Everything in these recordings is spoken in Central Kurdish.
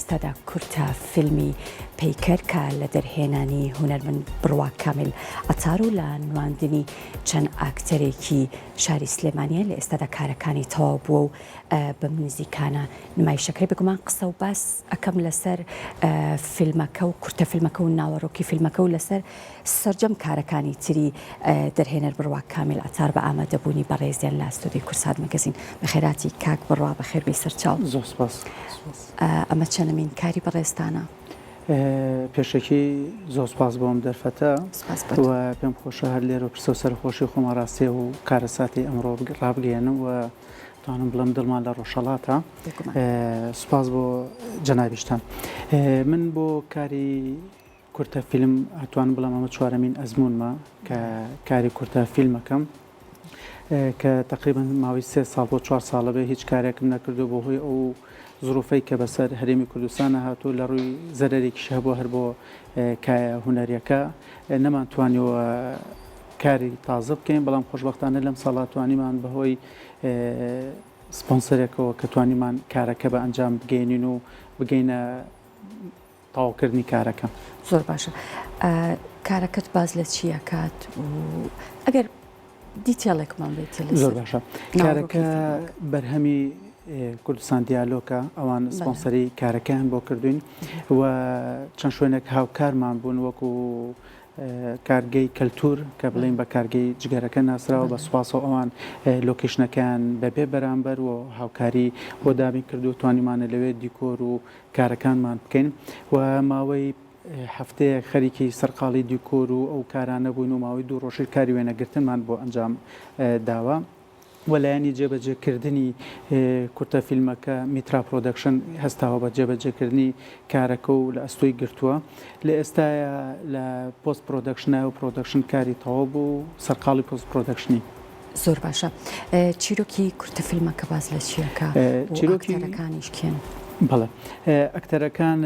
ئێستادا کورتە فیلمی پەیکەر کە لە دەرهێنانی هونەرمەند بڕوا کامیل عەتار و لە نواندنی چەند ئاکتەرێکی شاری سلێمانیە لە ئێستادا کارەکانی تەواو بووە و بەم نزیکانە نمایشەکرێ بێگومان قسە و باس ئەکەم لەسەر فیلمەکە و کورتە فیلمەکە و ناوەڕۆکی فیلمەکە و لەسەر سەرجەم کارەکانی تری دەرهێنەر بڕوا کامیل عەتار بە ئامادەبوونی بەڕێزیان لە ستۆدیۆی کورسات مەگەزین. بەخێرهاتی کاک بڕوا بەخێر بێی سەرچاو. زۆر سپاس. ئەمە چەنەمین کاری بەڕێزتانە؟ پێشەکی زۆر سپاس بۆ ئەم دەرفەتە سپاس بۆ تۆ. و پێم خۆشە هەر لێرەوە پرسە و سەرەخۆشی خۆم ئاراستەی ئەو کارەساتەی ئەمڕۆ ڕابگەیەنم و توانم بڵێم دڵمان لە ڕۆژهەڵاتە. بێگومان. سپاس بۆ جەنابیشتان. من بۆ کاری کورتە فیلم ئەتوانم بڵێم ئەمە چوارەمین ئەزموونمە کە کاری کورتە فیلمەکەم کە تقریبا ماوەی سێ ساڵ بۆ چوار ساڵە بێ هیچ کارێکم نەکردو بۆ هۆی ئەو زروفەی کە بەسەر هەرێمی کوردستانە هاتوو لە ڕووی زەرەرێکیش هەبوو هەر بۆ کایە هونەریەکە نەمانتوانیوە کاری تازە بکەین بەڵام خۆشبەختانە لەم ساڵا توانیمان بەهۆی سپۆنسەرێکەوە کە توانیمان کارەکە بە ئەنجام بگەینین و بگەینە تەواوکردنی کارەکە. زۆر باشە کارەکەت باس لە چی ئەکات و ئەگەر detail ێکمان بێتێ لەسەر زۆر باشە ناوەڕۆکی کارەکە فیلمەکە. بەرهەمی کوردستان دیالۆکە ئەوان بەڵێ. سپۆنسەری کارەکەیان بۆ کردوین و چەند شوێنێک هاوکارمان بوون وەکو کارگەی کەلتور کە بڵێین بە کارگەی جگەرەکە ناسراوە بە بەڵێ. سوپاسەوە ئەوان location ەکەیان بەبێ بەرامبەر و هاوکاری بۆ دابین کردو توانیمانە لەوێ دیکۆر و کارەکانمان بکەین و ماوەی هەفتەیەک خەریکی سەرقاڵی دیکۆر و ئەو کارانە بووین و ماوەی دوو ڕۆژی کاری وێنەگرتنمان بۆ ئەنجام داوە و لایەنی جێبەجێکردنی کورتە فیلمەکە میترا پرۆدەکشن هەستاوە بە جێبەجێکردنی کارەکە و لە ئەستۆی گرتووە لە ئێستایا لە post production ە و production کاری تەواو بوو و سەرقاڵی post production ی. زۆر باشە چیرۆکی کورتە فیلمەکە باس لە چیەکا و چیرۆکی ئەکتەرەکانیش کێن؟ بەڵێ ئەکتەرەکان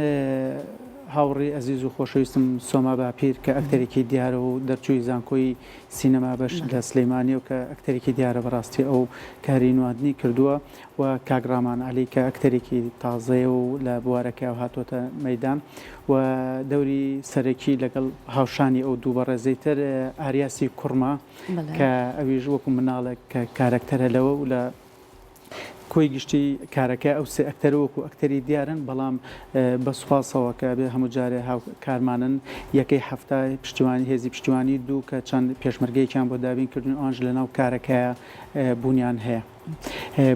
هاوڕێی ئەزیز و خۆشەویستم سۆما باپیر کە ئەکتەرێکی دیارە و دەرچووی زانکۆی سینەما بەش لە سلەیمانی و کە ئەکتەرێکی دیارە بەڕاستی ئەو کاری نواندنی کردووە و کاک ڕامان عەلی کە ئەکتەرێکی تازەیە و لە بوارەکەیەوە هاتووەتە مەیدان و دەوری سەرەکی لەگەڵ هاوشانی ئەو دوو بەڕێزەی تر ئاریاسی کوڕمە کە ئەویش وەکو مناڵێک کە کارەکتەرە لەوە و لە کۆی گشتی کارەکە ئەو سێ ئەکتەرە وەکو ئەکتەری دیارن بەڵام بە سوپاسەوە کە بێ هەموو جارێ هاوکارمانن یەکەی حەفتا پشتیوانی هێزی پشتیوانی دوو کە چەند پێشمەرگەیەکیان بۆ دابین کردن ئەوانش لەناو کارەکەیە بوونیان هەیە.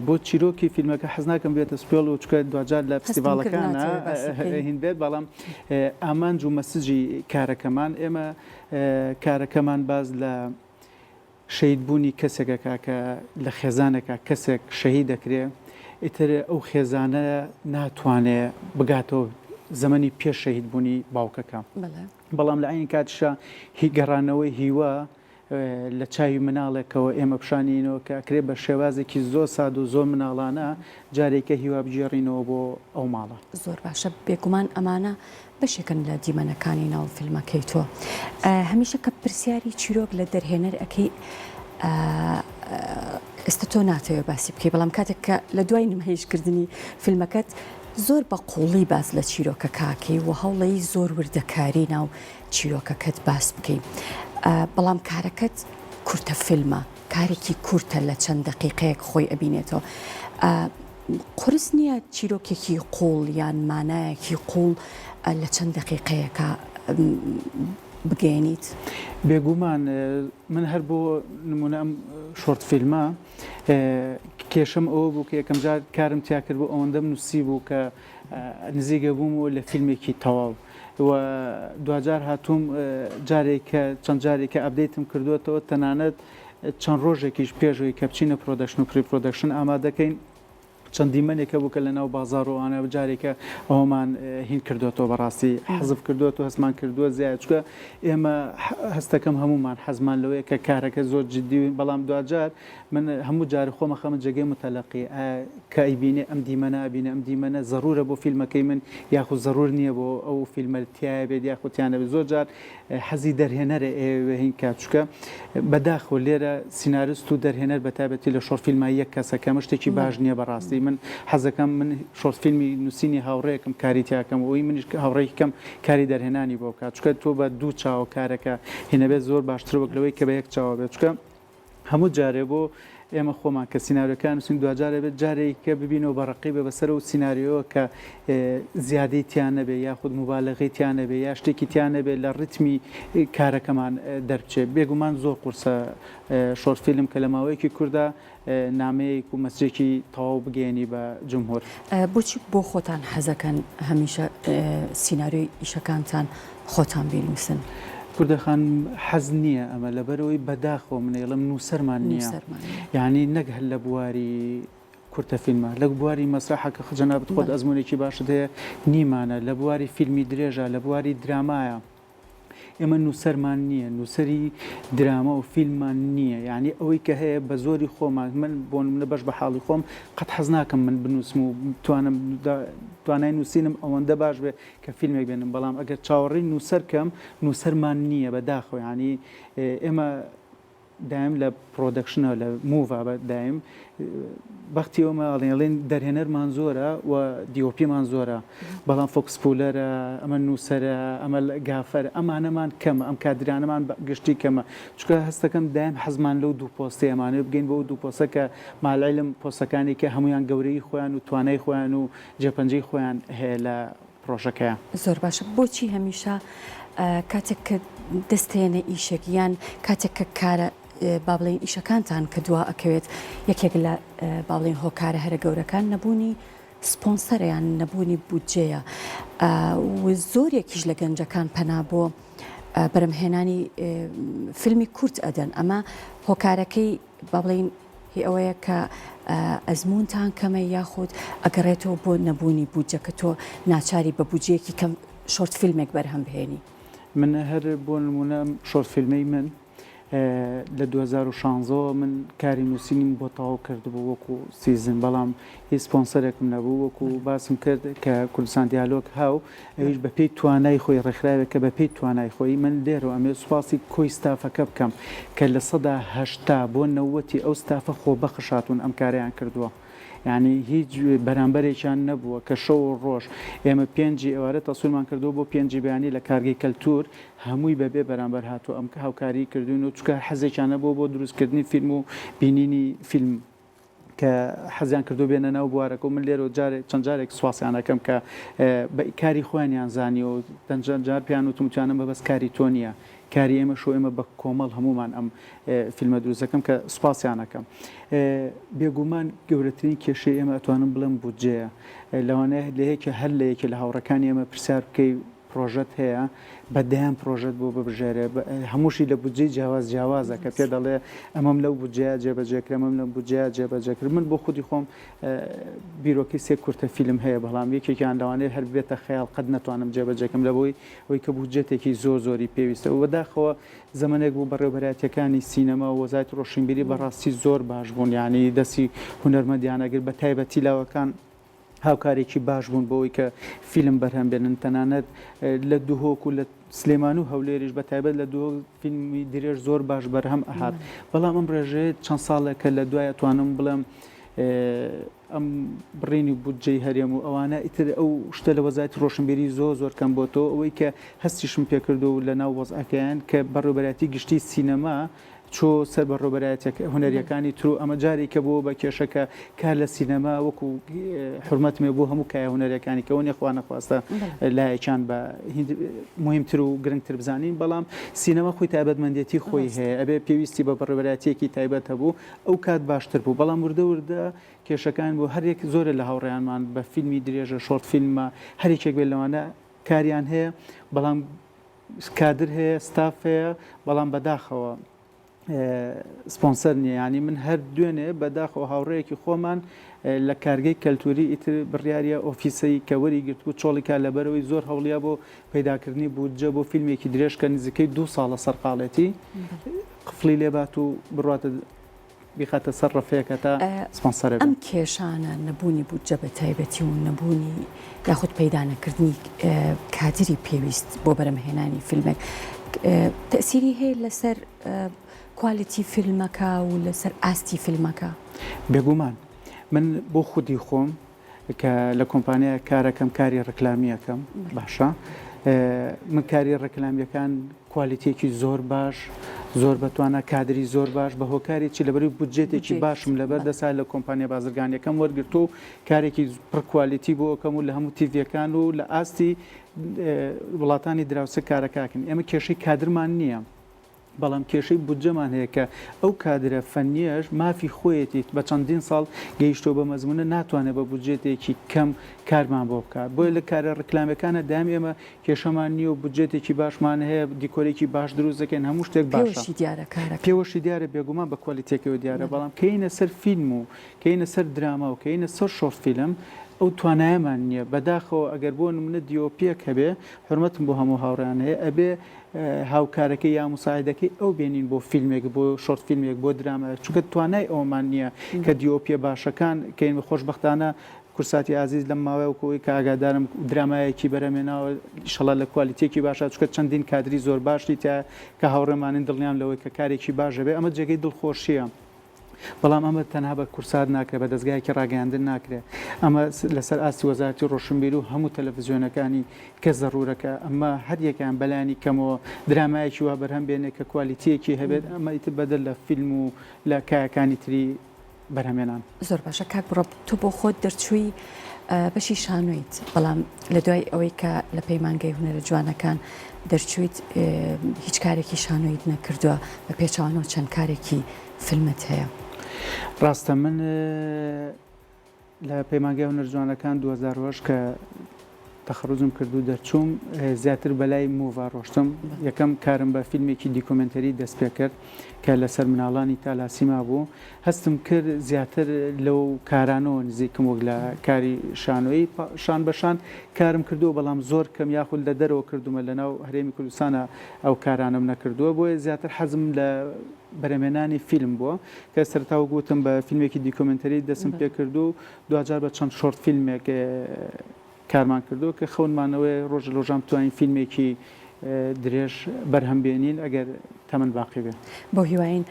بۆ چیرۆکی فیلمەکە حەز ناکەم بێتە spoil و چکە دواجار لە فستیڤاڵەکانە هین بێت بەڵام ئامانج و message ی کارەکەمان ئێمە کارەکەمان باس لە شەهید بوونی کەسێک ئەکا کە لە خێزانێکا کەسێک شەهید ئەکرێ ئیتر ئەو خێزانە ناتوانێ بگاتەوە زەمەنی پێش شەهید بوونی باوکەکە بەڵام لە عەین کاتیشا هی گەڕانەوەی هیوا لە چاوی مناڵێکەوە ئێمە پیشانینەوە کە ئەکرێ بە شێوازێکی زۆر ساد و زۆر مناڵانە جارێکە هیوا بگێڕینەوە بۆ ئەو ماڵە. زۆر باشە بێگومان ئەمانە بەشێکن لە دیمەنەکانی ناو فیلمەکەی تۆ. هەمیشە کە پرسیاری چیرۆک لە دەرهێنەر ئەکەی ئێستا تۆ ناتەوێت باسی بکەی بەڵام کاتێک کە لە دوای نمایشکردنی فیلمەکەت زۆر بە قوڵی باس لە چیرۆکەکەکەی و هەوڵی زۆر وردەکاری ناو چیرۆکەکەت باس بکەی بەڵام کارەکەت کورتە فیلمە کارێکی کورتە لە چەند دەقیقەیەک خۆی ئەبینێتەوە قورس نییە چیرۆکێکی قووڵ یان مانایەکی قووڵ لە چەند دەقیقەیەکا بگەیەنیت؟ بێگوومان، من هەر بۆ نموونە ئەم short فیلمە کێشەم ئەوە بوو کە یەکەم جار کارم تیا کرد بوو ئەوەندەم نووسیبوو کە نزیک ئەبوومەوە لە فیلمێکی تەواو و دواجار هاتووم جارێک کە چەند جارێک کە update م کردووەتەوە تەنانەت چەند ڕۆژێکیش پێش ئەوەی کە بچینە production و pre production ئامادەکەین چەند دیمەنێک هەبوو کە لەناو بازاڕ و ئەوانە جارێکە ئەوەمان هین کردوێتەوە بەڕاستی حەزف کردوێت و هەستمان کردووە زیاد چکە ئێمە هەستەکەم هەمومان حەزمان لەوەیە کە کارەکە زۆر جددی بەڵام دواجار من هەموو جار خۆمە خەمە جێگەی متەلەقی کە ئەیبینێ ئەم دیمەنە ئەبینێ ئەم دیمەنە زەرورە بۆ فیلمەکەی من یاخود زەرور نییە بۆ ئەو فیلمە تایە بێت یاخود تیانە بێت زۆر جار حەزی دەرهێنەرە ئەیەوێ هین کات چونکە بەداخەوە لێرە سینارست و دەرهێنەر بە تایبەتی لە short فیلما یەک کەسە کە ئەمە شتێکی باش نییە بەڕاستی. بەڕاستی من حەزەکەم من short فیلمی نووسینی هاوڕێیەکم کاری تیاکەم و ئەوی منیش هاوڕێیەکی کەم کاری دەرهێنانی بۆ بکات چونکە تۆ بە دوو چاوە کارەکە هینەبێت زۆر باشترە وەک لەوەی کە بە یەک چاوە بێت چونکە هەموو جارێ بۆ ئێمە خۆمان کە سیناریۆکان نووسین دواجار ئەبێت جارێکە ببینەوە بە ڕەقیبە بەسەر ئەو سیناریۆوە کە زیادەی تیا نەبێ یاخود موبالەغەی تیا نەبێ یا شتێکی تیا نەبێ لە ڕیتمی کارەکەمان دەربچێ بێگومان زۆر قورسە short film کە لە ماوەیەکی کوردا نامەیەک و مەسجێکی تەواو بگەیەنی بە جمهور. بۆچی بۆ خۆتان حەزەکەن هەمیشە سیناریۆی ئیشەکانتان خۆتان بینوسن؟ کوردە خان حەز نییە ئەمە لەبەرئەوەی بەداخەوە من ئەیڵێم نووسەرمان نییە یانی نەک هەر لە بواری کورتە فیلمە لە بواری مەسرەحە کە جەنابت خۆت ئەزموونێکی باشت هەیە نیمانە لە بواری فیلمی درێژە لە بواری درامایە ئێمە نووسەرمان نییە، نووسەری دراما و فیلممان نییە، یانی ئەوەی کە هەیە بە زۆری خۆمان، من بۆ نموونە بەش بە حاڵی خۆم قەت حەز ناکەم من بنووسم و بتوانم توانای نووسینم ئەوەندە باش بێ کە فیلمێک بێنم، بەڵام ئەگەر چاوەڕێی نووسەر کەم نووسەرمان نییە بە داخەوە یانی ئێمە دایم لە production ە لە move ا بە دایم بەختی ئەومە ئەڵێن ئەڵێن دەرهێنەرمان زۆرە و DOP مان زۆرە بەڵام focus puller ە ئەمە نووسەرە ئەمە gaffer ئەمانەمان کەمە ئەم کادرانەمان بە گشتی کەمە چونکە هەستەکەم دایم حەزمان لەو دوو پۆستەیە ئەمانەوێ بگەین بەو دوو پۆستە کە مالعلم پۆستەکانی کە هەمویان گەورەی خۆیان و توانای خۆیان و جێپەنجەی خۆیان هەیە لە پڕۆژەکەیە. زۆر باشە بۆچی هەمیشە کاتێک کە دەستێنە ئیشێک یان کاتێک کە کارە با بڵێین ئیشەکانتان کە دوا ئەکەوێت یەکێک لە با بڵێین هۆکارە هەرە گەورەکان نەبوونی سپۆنسەرە یان نەبوونی بودجەیە و زۆرێکیش لە گەنجەکان پەنا بۆ بەرەمهێنانی فیلمی کورت ئەدەن ئەمە هۆکارەکەی با بڵێین هی ئەوەیە کە ئەزموونتان کەمە یاخود ئەگەڕێتەوە بۆ نەبوونی بودجە کە تۆ ناچاری بە بودجەیەکی کەم short فیلمێک بەرهەم بهێنی؟ من هەر بۆ نموونە ئەم short فیلمەی من لە 2016 وە من کاری نووسینیم بۆ تەواو کردبوو وەکو season بەڵام هیچ سپۆنسەرێکم نەبوو وەکو باسم کرد کە کوردستان دیالۆگ هاو ئەویش بە پێی توانای خۆی ڕێکخراوێکە بە پێی توانای خۆی من لێرەوە ئەمەوێت سوپاسی کۆی ستافەکە بکەم کە 80% بۆ نەوەتی ئەو ستافە خۆبەخش هاتوون ئەم کارەیان کردووە یانی هیچ بەرامبەرێکیان نەبووە کە شەو و ڕۆژ ئێمە پێنجی ئێوارە تەسویرمان کردووە بۆ پێنجی بەیانی لە کارگەی کەلتور هەمووی بەبێ بەرامبەر هاتووە ئەم هاوکاری کردوین و چونکە حەزێکیان هەبووە بۆ دروستکردنی فیلم و بینینی فیلم کە حەزیان کردووە بێنە ناو بوارەکە و من لێرەوە جارێک چەند جارێک سوپاسیان ئەکەم کە بە کاری خۆیانیان زانیوە و چەند جار پێیان وتم وتیانە مەبەست کاری تۆ نییە کاری ئێمەش و ئێمە بە کۆمەڵ هەموومان ئەم فیلمە دروست دەکەم کە سوپاسیان ئەکەم بێگومان گەورەترین کێشەی ئێمە ئەتوانم بڵێم بودجەیە لەوانەیە لە یەکێ هەر لە یەکێ لە هاوڕێکانی ئێمە پرسیار بکەی پڕۆژەت هەیە بە دەیان پڕۆژەت بۆ ببژێرێ هەمووشی لە بودجەی جیاواز جیاوازە کە پێ دەڵێ ئەمەم لەو بودجەیە جێبەجێ کرد ئەمەم لەم بودجەیە جێبەجێ کرد من بۆ خودی خۆم بیرۆکەی سێ کورتە فیلم هەیە بەڵام یەکێکیان لەوانەیە هەر بێتە خەیاڵ قەت نەتوانم جێبەجێکەم لە بۆی ئەوەی کە بودجەتێکی زۆر زۆری پێویستە و بەداخەوە زەمەنێک بوو بەڕێوەبەرایەتیەکانی سینەما و وەزارەتی ڕۆشنبیری بەڕاستی زۆر باش بوون یانی دەستی هونەرمەندیان ئەگرت بە تایبەتی لاوەکان هاوکارێکی باش بوون بۆ ئەوەی کە فیلم بەرهەم بێنن تەنانەت لە دهۆک و لە سلێمان و هەولێریش بە تایبەت لە دهۆک فیلمی درێژ زۆر باش بەرهەم ئەهات بەڵام ئەم ڕێژەیە چەند ساڵێکە لە دوای ئەتوانم بڵێم ئەم بڕینی بودجەی هەرێم و ئەوانە ئیتر ئەو شتە لە وەزارەتی ڕۆشنبیری زۆر زۆر کەم بۆتەوە ئەوەی کە هەستیشم پێکردو لە ناو وەزعەکەیان کە بەڕێوبەرایەتی گشتی سینەما چۆ سەر بەڕێوبەرایەتیە هونەریەکانی تر و ئەمە جارێکە بووە بە کێشە کە کار لە سینەما وەکو حورمەتم هەیە بۆ هەموو کایە هونەریەکانی کە وەنیە خوا نەخواستە لایەکیان بە مهمتر و گرنگتر بزانین بەڵام سینەما خۆی تایبەتمەندێتی خۆی هەیە ئەبێ پێویستی بە بەڕێوبەرایەتیەکی تایبەت هەبوو ئەو کات باشتر بوو بەڵام وردە وردە کێشەکان بۆ هەرێک زۆرە لە هاوڕێیانمان بە فیلمی درێژە short فیلمە هەرێکێک بێت لەوانە کاریان هەیە بەڵام کادر هەیە ستاف هەیە بەڵام بەداخەوە سپۆنسەر نییە ینی من هەر دوێنێ بەداخەوە هاوڕێیەکی خۆمان لە کارگەی کەلتوری ئیتر بڕیاریە ئۆفیسەی کە وەری گرتبوو چۆڵی کا لەبەرەوەی زۆر هەوڵیا بۆ پەیداکردنی بودجە بۆ فیلمێکی درێژ کە نزیکەی دوو ساڵە سەرقاڵێتی قفڵی لێبات و بڕاتە بیخاتە سەر ڕەفەیەک هەتا سپۆنسەرە ئەم کێشانە نەبوونی بودجە بە تایبەتی و نەبوونی یاخود پەیدا نەکردنی کادری پێویست بۆ بەرەمهێنانی فیلمێک تەسیری هەیە لەسەر quality فیلمەکە و لەسەر ئاستی فیلمەکە؟ بێگومان. من بۆ خودی خۆم کە لە کۆمپانیایەک کارەکەم کاری ڕکلامیەکەم باشە من کاری ڕکلامیەکان کوالیتیەکی زۆر باش زۆر بەتوانە کادری زۆر باش بە هۆکاری چی لەبەری بودجێتێکی باشم لەبەر دەسا لە کۆمپانیا بازرگانیەکەم وەرگرتو و کارێکی پڕ کوالیتی بۆ ئەکەم و لە هەموو تیڤیەکان و لە ئاستی وڵاتانی دراوسێ کارەکاکن ئێمە کێشەی کادرمان نییە. بەڵام کێشەی بودجەمان هەیە کە ئەو کادرە فەنییەش مافی خۆیەتی بە چەندین ساڵ گەیشتووە بەم ئەزموونە ناتوانێت بە بودجێتێکی کەم کارمان بۆ بکات بۆیە لە کارە ڕیکلامەکانە دایم ئێمە کێشەمان نییە و بودجێتێکی باشمان هەیە دیکۆرێکی باش دروست دەکەین هەموو شتێک باشە پێوەشی دیارە کارەکە. پێوەشی دیارە بێگومان بە کوالیتیەکەوە دیارە بەڵام کەینە سەر فیلم و کەینە سەر دراما و کەینە سەر short film ئەو توانایەمان نییە بەداخەوە ئەگەر بۆ نمونە DOP یەک هەبێ حورمەتم بۆ هەموو هاوڕێیان هەیە ئەبێ هاوکارەکەی یا موساعیدەکەی ئەو بێنین بۆ فیلمێک بۆ short فیلمێک بۆ درامایەک چونکە توانای ئەوەمان نییە کە DOP یە باشەکان کەین خۆشبەختانە کورساتی ئازیز لەم ماوەیە وەکو ئەوەی کە ئاگادارم درامایەکی بەرهەمێناوە ئیشەڵا لە کوالیتیەکی باشە چونکە چەندین کادری زۆر باشی تیا کە هاوڕێمانن دڵنیام لەوەی کە کارێکی باش دەبێت ئەمە جێگەی دڵخۆشیە. بەڵام ئەمە تەنها بە کورسات ناکرێت، بە دەزگایەکی ڕاگەیاندن ناکرێت، ئەمە لەسەر ئاستی وەزارەتی ڕۆشنبیری و هەموو تەلەفزیۆنەکانی کە زەڕوورە کە ئەمە هەر یەکەیان بەلایەنی کەمەوە درامایەکی وا بەرهەم بێنێت کە کوالیتییەکی هەبێت، ئەمە ئیتر بەدەر لە فیلم و لە کایەکانی تری بەرهەمێنان. زۆر باشە کاک بڕۆ تۆ بۆ خۆت دەرچووی بەشی شانۆیت بەڵام لە دوای ئەوەی کە لە پەیمانگەی هونەرە جوانەکان دەرچوویت هیچ کارێکی شانۆیت نەکردووە بە پێچەوانەوە چەند کارێکی فیلمت هەیە. ڕاستە من لە پەیمانگای هونەر جوانەکان 2008 کە تەخەروجم کرد و دەرچووم زیاتر بەلای movie ا ڕۆشتم یەکەم کارم بە فیلمێکی دیکۆمێنتەری دەست پێ کرد کە لەسەر مناڵانی تالاسیما بوو هەستم کرد زیاتر لەو کارانەوە نزیکم وەک لە کاری شانۆیی شان بە شان کارم کردووە بەڵام زۆر کەم یاخود لە دەرەوە کردومە لەناو هەرێمی کوردستانە ئەو کارانەم نەکردووە بۆیە زیاتر حەزم لە بەرهەمهێنانی فیلم بووە کە سەرەتا وەک وتم بە فیلمێکی دیکۆمێنتەری دەستم پێکرد و دواجار بە چەند short فیلمێک کارمان کردووە کە خەونمان ئەوەیە ڕۆژ لە ڕۆژان بتوانین فیلمێکی درێژ بەرهەم بێنین ئەگەر تەمەن باقی بێ. بەو هیواین.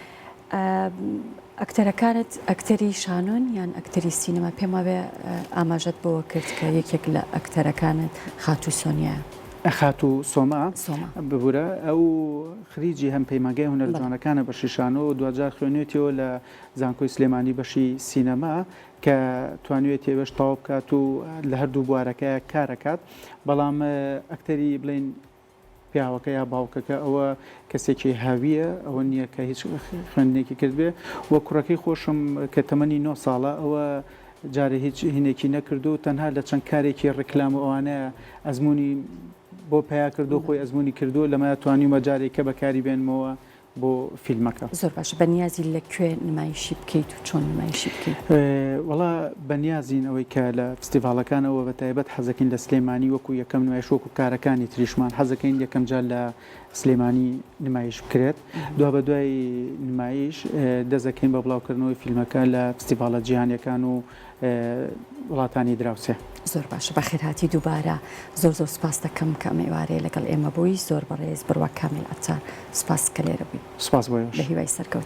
ئەکتەرەکانت ئەکتەری شانۆن یان ئەکتەری سینەما؟ پێم وابێ ئاماژەت بەوە کرد کە یەکێک لە ئەکتەرەکانت خاتوو سۆنیایە. خاتوو سۆما، ببورە، ئەو خریجی هەم پەیمانگای هونەرە جوانەکانە بەشی شانۆ و دواجار خوێنوێتیەوە لە زانکۆی سلێمانی بەشی سینەما کە توانیوێتی ئەوێش تەواو بکات و لە هەردوو بوارەکەیا کارەکات بەڵام ئەکتەری بڵێین پیاوەکە یا باوکەکە ئەوە کەسێکی هاویە ئەوە نییە کە هیچ خوێندنێکی کردبێ و کوڕەکەی خۆشم کە تەمەنی نۆ ساڵە ئەوە جارێ هیچ هینێکی نەکردو تەنها لە چەند کارێکی ڕیکلام و ئەوانەیە ئەزموونی بۆ پەیا کردو خۆی ئەزموونی کردووە لەمە توانیومە جارێکە بەکاری بێنمەوە بۆ فیلمەکە. زۆر باشە بەنیازی لە کوێ نمایشی بکەیت و چۆن نمایشی بکەیت؟ وەڵا بەنیازین ئەوەی کە لە فستیڤاڵەکانەوە بە تایبەت حەزەکەین لە سلێمانی وەکو یەکەم نمایش وەکو کارەکانی تریشمان حەزەکەین یەکەم جار لە سلێمانی نمایش بکرێت دوابەدوای نمایش دەست دەکەین بە بڵاوکردنەوەی فیلمەکە لە فستیڤاڵە جیهانیەکان و وڵاتانی دراوسێ. زۆر باشە بەخێرهاتی دووبارە زۆر زۆر سوپاست دەکەم کە ئەم ئێوارەیە لەگەڵ ئێمە بووی زۆر بەڕێز بڕوا کامیل عەتار سوپاس کە لێرە بووی سوپاس بۆ ئێوەش. بەهیوای سەرکەوتن.